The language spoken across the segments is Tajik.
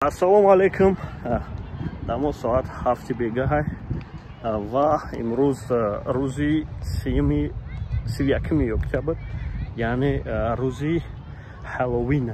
Ассалому алайкум. Дамо соат 7 бегаҳай ва имрӯз рӯзи 31 октябр, яъне рӯзи Ҳаллоуин.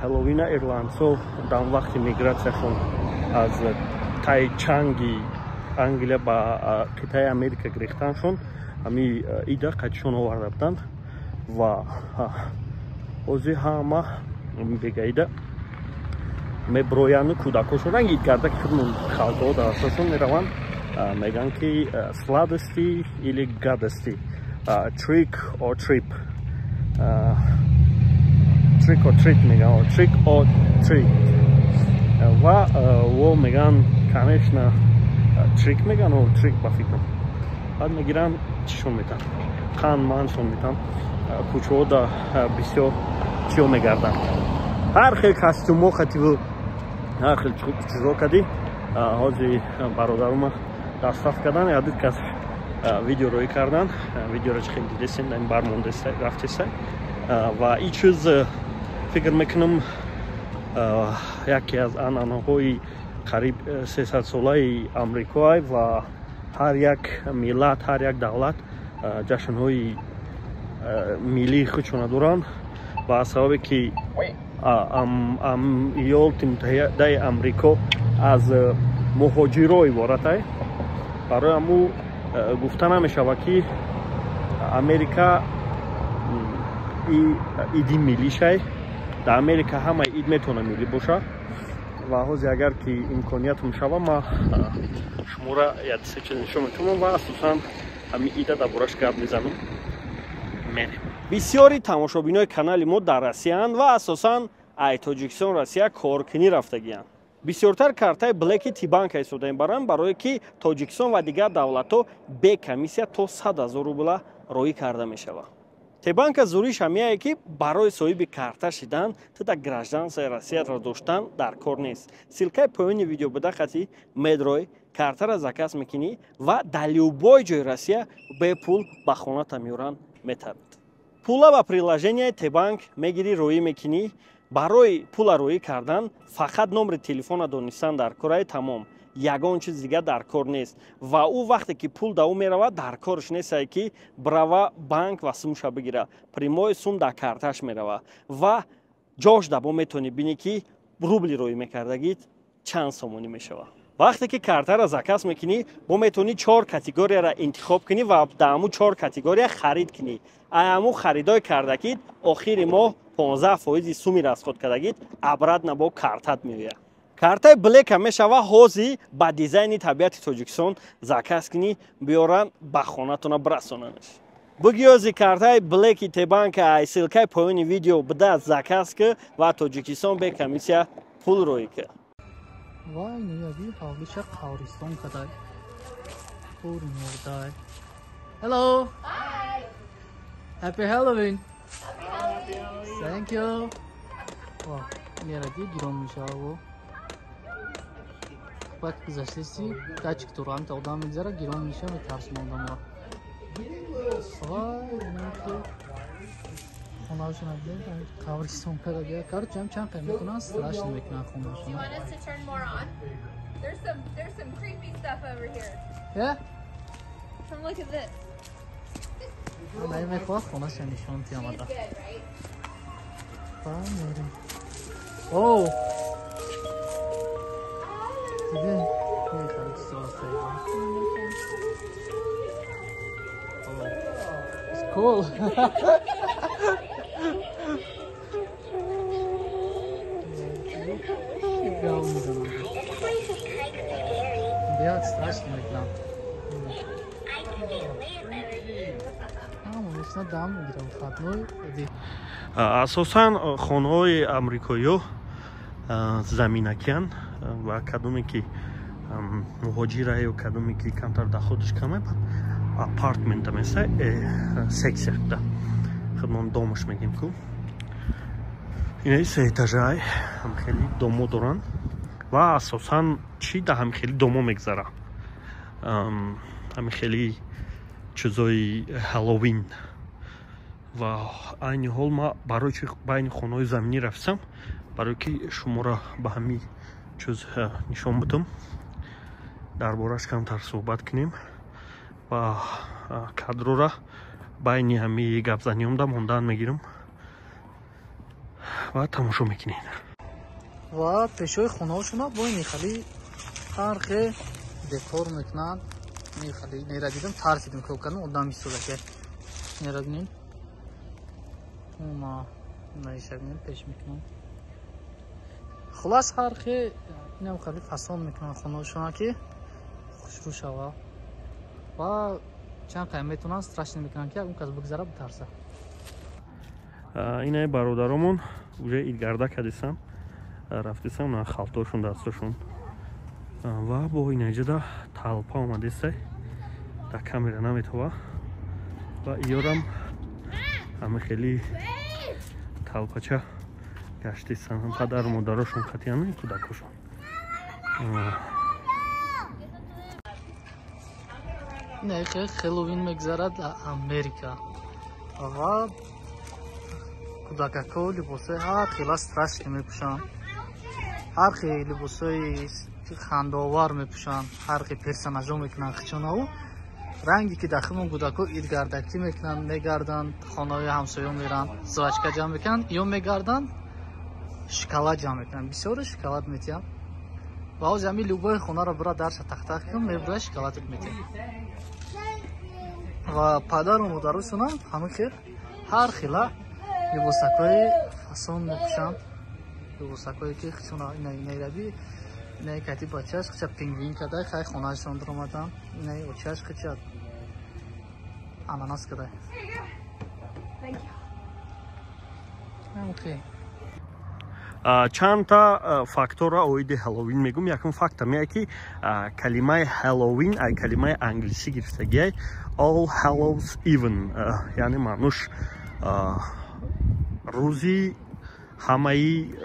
Ҳаллоуина ирландсо дар вақти мигратсияшон аз тайчанги Англия ба қитъаи Америка гирифтаншон ҳами ида қачшон оварда буданд ва ҳозир ҳама бегаида меброяну кӯдакошон ранги идгардаки худмон халтаҳо дар асосшон мераванд, мегӯянд ки сладости или гадости, trick or trip, trick or treat мегӯянд, trick or treat, ва во мегӯянд, конечно, trick мегӯянд, trick ба фикрам. Баъд мегиранд, чишон метан, қанд маншон метан, кӯчаҳо да бисёр чиё мегарданд, ҳар хел костюмҳо хативу ҳар хел чизо кади. Ҳози бародарума дастраф кардан, яду кас видео рӯй кардан, видеоро чӣ хел дидесен, ин бармондаста рафтеса. Ва ин чиз, фикр мекунам, яке аз анъанаҳои қариб 300-солаи Амрикоай ва ҳар як миллат, ҳар як давлат ҷашнҳои миллии худшона доранд. Ва аз сабабе ки Иёлоти Муттаҳидаи Амрико аз муҳоҷиро иборатай, барои ҳаму гуфта намешавад, ки Америка иди миллишай. Дар Америка ҳамаи ид метавона миллӣ боша. Ва ҳозир, агар ки имкониятам шава, ма шуморо як-се чиз нишон метавонам ва асосан ҳамин ида дар бораш гап мезанам. Мерем. Бисёри тамошобинои канали мо дар Россияанд ва асосан ай Тоҷикистон Россия коркунӣ рафтагиянд. Бисёртар картаи Блэки Тибанка истода мебаранд, барое ки Тоҷикистон ва дигар давлатҳо бе комиссия то 100 000 рубла роӣ карда мешавад. Тибанка зуриш ҳамияе, ки барои соҳиби карта шидан ту дар гражданствои Россияро доштан дар кор нест. Ссылкаи поёни видео буда хати медрой, картаро заказ мекунӣ ва дар любой ҷои Россия бепул ба хоната меоранд, метавид. Пула ба приложенияи Тебанк мегирӣ, роӣ мекунӣ. Барои пула роӣ кардан фақат номери телефона донистан дар кораи, тамом, ягон чиз дигар дар кор нест. Ва ӯ вақте ки пул да ӯ меравад, дар корш нестае, ки брава банк ва сумша бигира, прямой сум дар карташ мерава. Ва ҷош да бо метавонӣ бинӣ, ки рубли роӣ мекардагит чанд сомонӣ мешавад. Вақте ки картаро заказ мекунӣ, бо метавонӣ чор категорияро интихоб кунӣ ва дар ҳамун чор категория харид кунӣ. Ай ҳамун харидой кардагит, охири моҳ 15 фоизи суми расход кардагит обратно бо картат меояд. Картаи Блека мешава ҳозир ба дизайни табиати Тоҷикистон заказ кунӣ, биёранд, ба хонатона бирасонанаш. Бугиёзи картаи Блеки Тебанка ай ссылкаи поёни видео буда заказ ки ва Тоҷикистон бе комиссия пул роӣ ки. Вай, нигади, ҳавлиша қабристон кадай, пури мурдай. Hello. Hi. Happy Halloween. Happy Halloween. Thank you. Ва неради гирон мешава. Баъд гузаштеси датчик дорам, та одам мегзара, гирон меша, метарсона одамро. Вай, хонаашона қабристон кадаги. Короче, ҳам чанд қай мекунанд, страшно мекунанд Do you хонаашона. Want us to turn more on? There's some creepy stuff over here. Yeah? Come look at this. Най мехоҳад хонаша нишон She's тиямада. good, right? Мерем. Оу! Дидин? Мехоҳам чизо ҳаста. Oh, it's cool. Гав мезанам. Беҳад страшно мекунам. Ҳама мешина, дам мегирам хатной. Асосан хонаҳои амрикоиё заминакиянд ва кадоме ки муҳоҷира ё кадоме ки камтар доходаш камай, баъд апартмента меса, сексияда худмон домаш мегем ку, инаи сеэтажай ҳам хеле домо доранд. Ва асосан чӣ да ҳами хели домо мегзара, ҳами хели чизои Ҳаллоуин. Ва айни ҳол ма барои чи байни хонаҳои заминӣ рафтам? Барои ки шуморо ба ҳамин чиз нишон будам, дар бораш камтар суҳбат кунем ва кадрора байни ҳамин гапзаниёмда мондан мегирам ва тамошо мекунед. Ва пешои хонаҳошона бо ин хали ҳар хел декор мекунанд. Хали нера дидам, тарсидим, кор кардам, одам истодаке. Нера бинем. Ма наиша бинем, пеш мекунам. Хулас ҳар хел инам хали фасон мекунанд хонаҳошона, ки хушрӯ шава. Ва чанд қайм метавонанд страшно мекунанд, ки он кас бигзара, битарса. Инай бародаромон уже идгарда кадисам, рафтисам на халтошон дастошон ва бо инаҷада талпа омадесай, дар камера наметова ва иёрам ҳама хеле талпача гаштисан, падару модарошон қатъиян кӯдакошон. Ина Хэллоуин мегзарад дар Америка ва кӯдакако либосҳои ҳар хела страшно мепӯшанд, ҳар хел либосҳои хандаовар мепӯшанд, ҳар хел персонажо мекунанд хичонаву ранге ки дар химон кӯдако идгардакӣ мекунанд, мегарданд, хонаҳои ҳамсоё меранд, жвачка ҷамъ мекунанд ё мегарданд, шоколад ҷамъ мекунанд, бисёре шоколад метиҳанд. Ва ҳози ҳамин любои хонаро бира дарша тахтах кун, мебира шоколадат метиҳанд. Ва падару модарошонам ҳамин хел ҳар хела либосакҳои фасон мепӯшанд, либосакҳое ки хичона инайраби инаи кати бачааш хича пингвин кадай, хай хонаашон даромадан, инаи очааш хича ананас кадай. Чандта фактора оиди Ҳеллоуин мегӯм. Якум фактор меяд, ки калимаи Ҳеллоуин ай калимаи англисӣ гирифтагиай, All Hallows Even, яъне маънуш рӯзи ҳамаи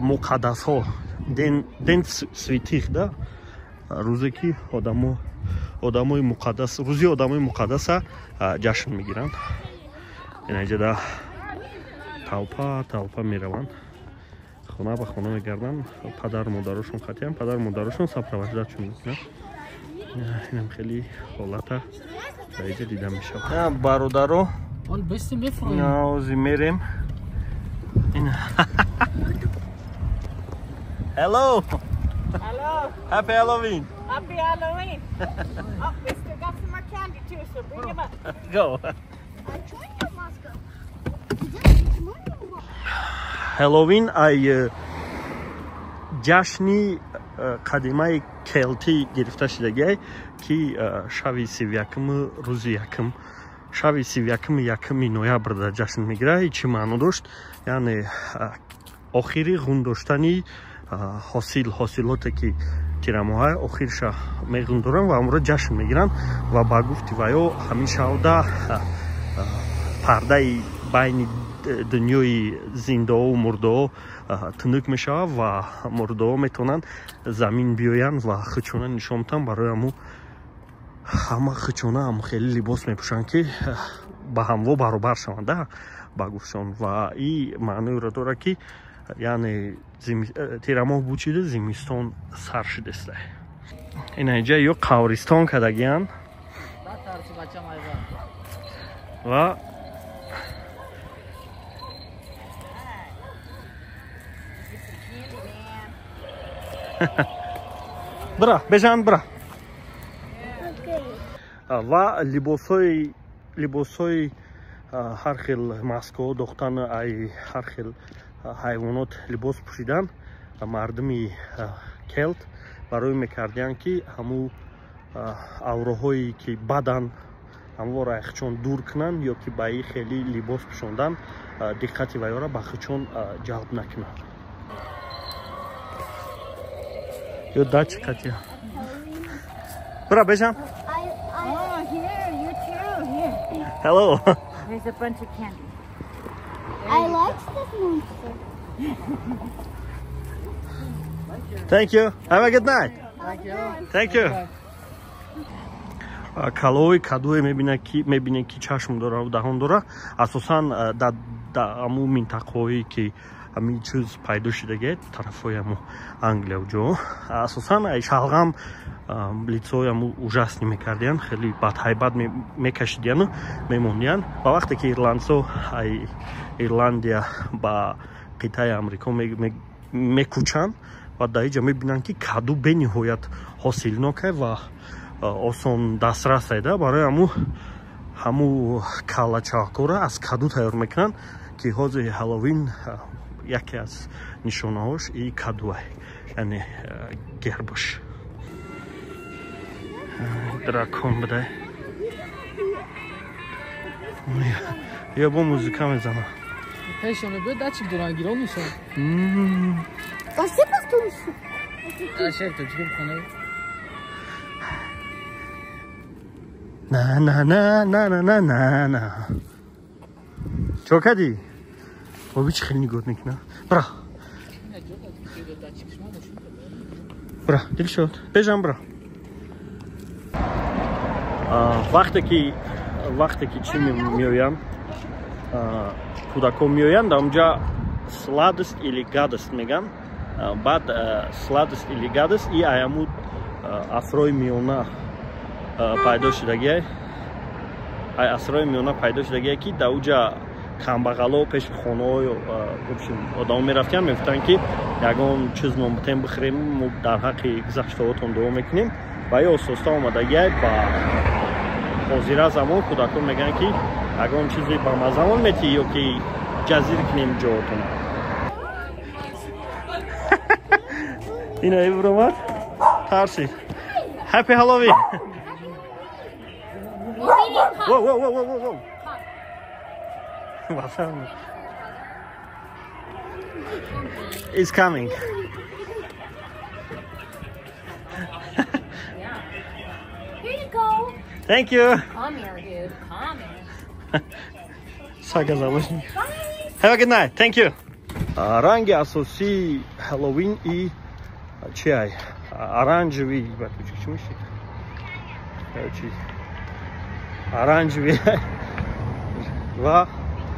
муқаддасҳо, день святых, да, рӯзе ки одамои муқаддас, рӯзи одамои муқаддаса ҷашн мегиранд. Инаҷада талпа талпа мераванд, хона ба хона мегарданд, падару модарошон қатъиян, падару модарошон сопровождатшон мекунанд. Инам хеле ҳолата дар иҷа дида мешавад. Бародаро, ҳозир мерем. Hello. Hello. Happy Halloween. Happy Halloween. Oh, we still got some more candy too, so bring them up. Go. Halloween ай ҷашни қадимаи келтӣ гирифта шудагиай, ки шаби 31-уми рӯзи якум, шаби 31-уми якуми ноябр дар ҷашн мегирад. Чӣ маъно дошт? Яъне охири ғун доштани ҳосил, ҳосилоте ки тирамоҳа охирша меғундоранд ва амро ҷашн мегиранд. Ва ба гуфти ваё ҳамин шавда пардаи байни дунёи зиндаову мурдао тунук мешавад ва мурдао метавонанд замин биёянд ва хучона нишон диҳанд. Барои ҳаму ҳама хучона ҳам хеле либос мепӯшанд, ки ба ҳамво баробар шаванд, ба гуфтшон. Ва и маъноеро дорад, ки яъне тирамоҳ бучида, зимистон сар шудеста. Инаинҷа ё қабристон кардагиянд ва бира бежан бира. Ва либосҳои ҳар хел маскаҳо дохтан, ай ҳар хел ҳайвонот либос пӯшидан, мардуми келт барои мекардиянд, ки ҳаму авроҳое ки бадан ҳамвора айхчон дур кунанд, ё ки ба и хели либос пӯшондан диққати вайёра ба хучон ҷалб накунанд. Ё дачи қатия. Бира бежан. Hello. There's a bunch of candy. I like this monster. Thank you. Have a good night. Thank you. Thank you. Калои кадуе мебинед, ки чашм дора ва даҳон дора. Асосан дар аму минтақаҳое ки ҳамин чиз пайдо шудагия тарафҳои ҳамо Англия ҷо. Асосан ай шалғам лицои ҳамо ужасный мекардиян, хеле бадҳайбат мекашидияну мемондиян. Ва вақте ки ирландсо ай Ирландия ба қитъаи Амрико мекӯчанд ва дар инҷа мебинанд, ки каду бениҳоят ҳосилнокай ва осон дастрасайда, барои ҳаму каллачаҳкора аз каду тайёр мекунанд, ки ҳозир Ҳаллоуин яке аз нишонаҳош и кадуай, яъне гербаш дракон будай. Ё бо музыка мезана. Пешона бе дачик доран гирон мешавад. На на на на на на на на. Чо кардӣ? Боби чӣ хеле нигоҳ мекунад. Бра. Бра, Дилшод, бежам бра. Вақте ки чӣ меоянд, кӯдакон меоянд, дар онҷа сладость или гадость меган. Баъд сладость или гадость и аяму асрои миёна пайдо шудагиай, ай асрои миёна пайдо шудагиай, ки дар уҷа камбағало пеши хонаҳои одамо мерафтиянд, мегуфтанд, ки ягон чиз момбутем бихӯрем, мо дар ҳаққи гузаштаҳотон дуо мекунем. Ва ё ососта омадагиай ба ҳозира замон, кӯдакон мегӯянд, ки ягон чизе ба мазамон метиҳӣ ё ки ҷазир кунем ҷоотона. Ина ибромад тарсид. Happy Halloween! Whoa, whoa, whoa, whoa, whoa. What's happening? It's coming. Here you go. Thank you. Come here, dude. Come here. Сага заложник. Have a good night. Thank you. Ранги асосии Ҳаллоуин и чи ай? Оранжевый, чӣ мешид? Короче, оранжевый ва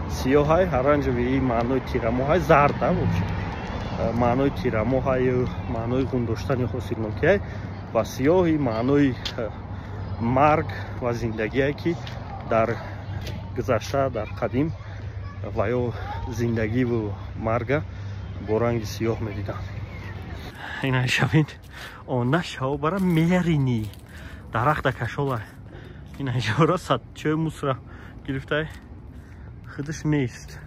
сиёҳай. Оранжевый маънои тирамоҳай, зарда вообще маънои тирамоҳаю маънои ғун доштани ҳосилнокиай, ва сиёҳи маънои марг ва зиндагие, ки дар гузашта, дар қадим ва ё зиндагиву марга бо ранги сиёҳ медиданд. Ина шавин она шавбара мерини дарахта кашола. Ина жора садчои мусра гирифтай, худаш нест.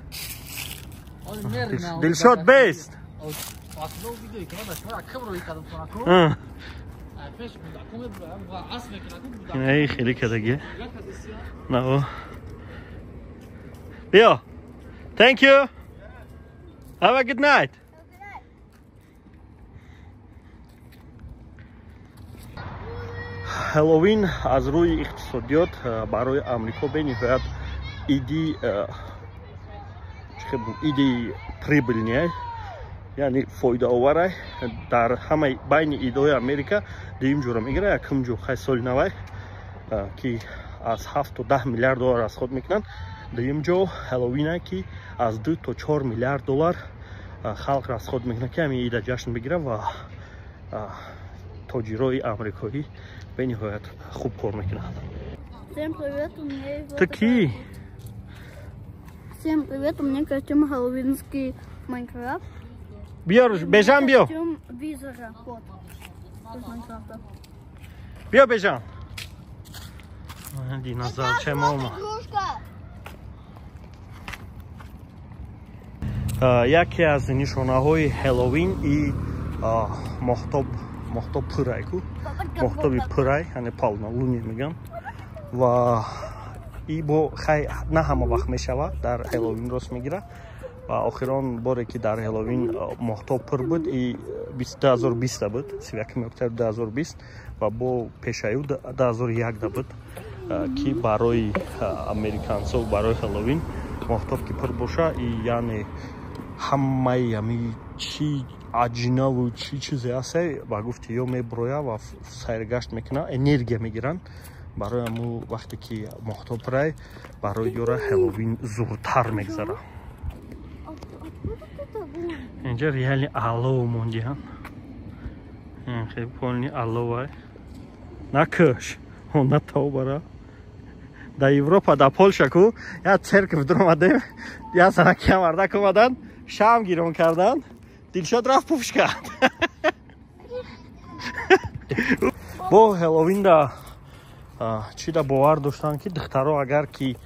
Дилшод бест. Асло видео ки ман шумо акб рӯй кардам ку. Пеш асп мекунад. Ина хеле кадаги нао. Биё. Thank you. Have a good night. Ҳаллоуин аз рӯи иқтисодиёт барои Амрико бениҳоят иди прибыльный, яъне фоидаоварай. Дар ҳамаи байни идҳои Америка дуюм ҷоро мегирад. Якум ҷо хай соли навай, ки аз 7 то 10 миллиард доллар расход мекунанд. Дуюм ҷо Ҳаллоуина, ки аз 2 то 4 миллиард доллар халқ расход мекунад, ки ҳамин ида ҷашн бигирад, ва тоҷирои амрикоӣ бениҳоят хуб кор мекунанд. Всем привет, у меня есть вот Ту такая. Кӣ? Всем привет, у меня костюм хэллоуинский Майнкрафт. Биё, Бежан, биё. Костюм Визера, вот. Из Майнкрафта. Биё, Бежан. Динозаврча мома. Игрушка. Яке аз нишонаҳои Ҳеллоуин и моҳтоб, моҳтоб пурай ку, моҳтоби пурай, яъне полнолуние мегӯям. Ва и бо хай на ҳама вақт мешава, дар Ҳеллоуин рост мегирад. Ва охирон боре ки дар Ҳеллоуин моҳтоб пур буд, и 2020 буд, 31 октябр 2020, ва бо пешаю 2001 буд, ки барои американцо барои Ҳеллоуин моҳтоб ки пур боша, и яъне ҳамаи ҳами чӣ аҷинаву чӣ чизе ҳасте, ба гуфти ё меброя ва сайргашт мекунад, энергия мегиранд. Барои ҳаму вақте ки моҳтоб пурай, барои ёра Ҳеллоуин зуртар мегзарад. Откуда ты Инҷа реально алов мондиҳан. Хеле полни аловай. Накаш. На тавбара. Дар Европа, дар Полша ку, як церкв дуромадем, як занаки мардак омадан, шам гирон кардан, Дилшод рафт пуфш кард. Бо Ҳеллоуинда чида бовар доштанд, ки духтаро агар ки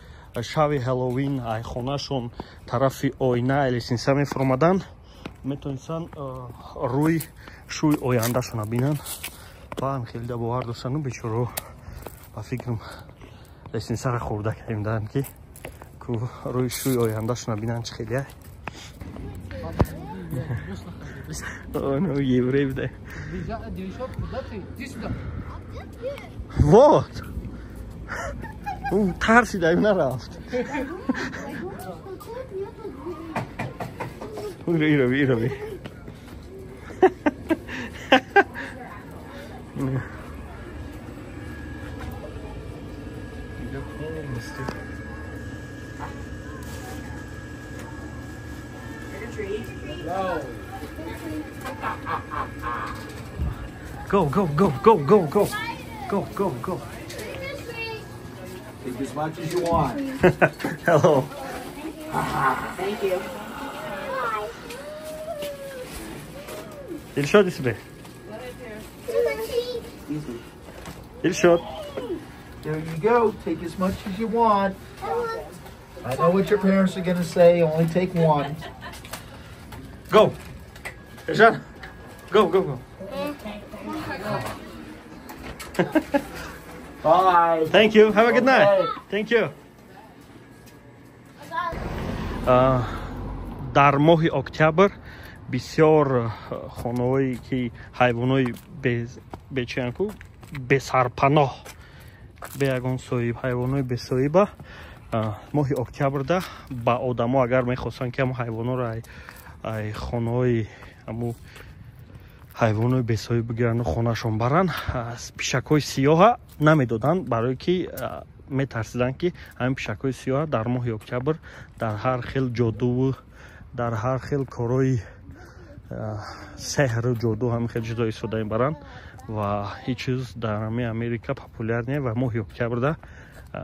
шаби Ҳеллоуин ай хонашон тарафи оина лестница мефуромаданд, метавонистанд рӯи шӯи ояндашона бинанд. Ва ҳам хеле бовар доштанду бечоро ба фикрам лестницаро хӯрда карданд, ки ку рӯи шӯи ояндашона бинанд чӣ хеле. Ну, еврей буда. Вот. Тарсида им нарафт. Ирови, ирови. Go, go, go, go, go, go. Go, go, go. Take as much as you want. Hello. Thank you. Dilshod ismi. Dilshod. There you go. Take as much as you want. I know what your parents are going to say. Only take one. Go. Ejan. Go, go, go. Bye. Thank you. Have a good night. Thank you. Дар моҳи октябр бисёр хонаҳое ки ҳайвонои бечиянку бесарпаноҳ, бе ягон соҳиб, ҳайвонои бесоҳиба моҳи октябрда ба одамо агар мехостанд ки ҳамо ҳайвонора ай хонаҳои ҳамо ҳайвонои бесоҳиб бигирану хонашон баранд, пишакҳои сиёҳа намедоданд, барое ки метарсиданд, ки ҳамин пишакҳои сиёҳа дар моҳи октябр дар ҳар хел ҷодуву дар ҳар хел корҳои сеҳру ҷоду ҳамин хел чизо истифода мебаранд ва ҳеҷ чиз дар ҳамин Америка популяр не ва моҳи октябрда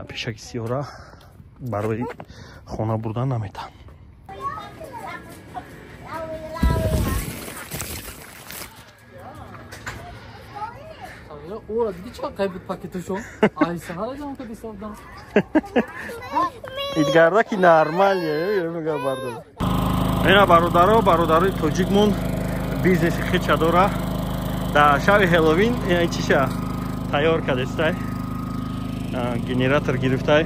пишаки сиёҳра барои хона бурдан наметаҳанд. Ора диди чӣ қайб буд пакеташон? Ай саҳара ҷамъ кардӣ ҳисобдан. Идгарда ки нормале, мега бардор. Ина бародаро, бародарои тоҷикмон бизнеси хеча дора. Дар шаби Ҳеллоуин ин чиша тайёр кардестай. Генератор гирифтай.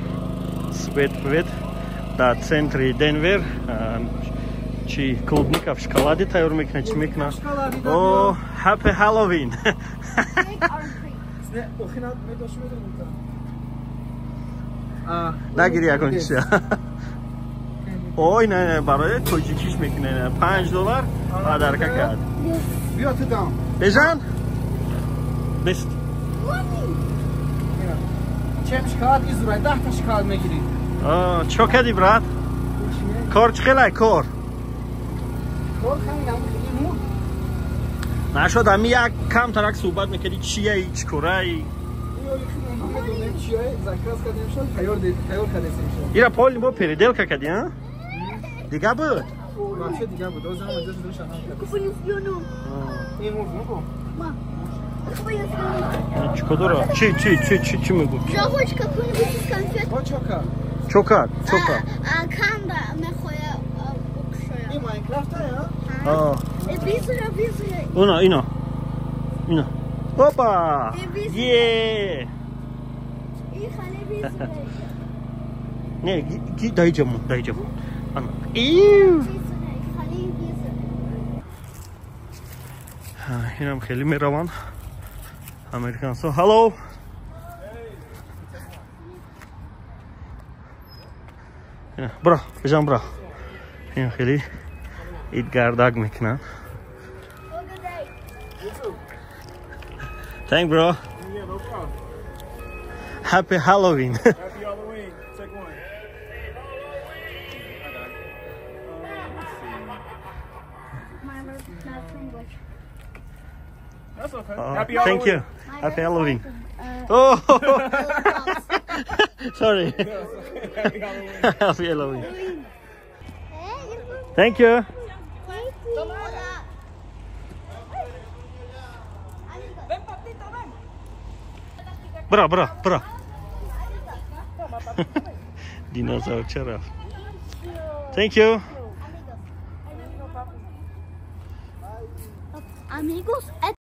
Свет свет дар центри Денвер чи клубника в шоколаде тайёр мекунад, чӣ мекунад? О, Happy Halloween. Нагири ягон чиша. Ой, не, не, барои тоҷикиш мекунад. $5 подарка кард. Биё ту дам. Бежан? Бест. Чем шоколад изурай, 10 та шоколад мегирӣ. Чо кардӣ, брат? Кор чӣ хелай, кор? Кор хаминам иму. Нашуд, ами як камтарак суҳбат мекардӣ, чияи, чӣ кораи? Ира полни бо переделка кардӣ, а? Дига буд? Вообще дига буд. Чӣ дора? Чи, чи, чи, чи, чи мегӯ? Хочешь какую-нибудь из конфет? Чока, чока. Канда мехоя букшоя. И Майнкрафт, а? Бизра, бизра. Уна, ина. Ина. Опа! Е! Не, ги дай ҷамон, дай ҷамон. Ана. Иу! Инам хеле мераванд. Американсо. Hello. Бра, бежан бра. Ин хеле идгардак мекунанд. Thank bro. Yeah, no problem. Happy Halloween. Happy Halloween. Take one. I got it. Let's see. That's okay. Happy Thank Halloween. you. Happy Halloween. Oh, sorry. Happy Halloween. Happy Halloween. Thank you. Ven, papito, ven. Бра, бра, бра. Динозавр ча рафт? Thank you. Amigos.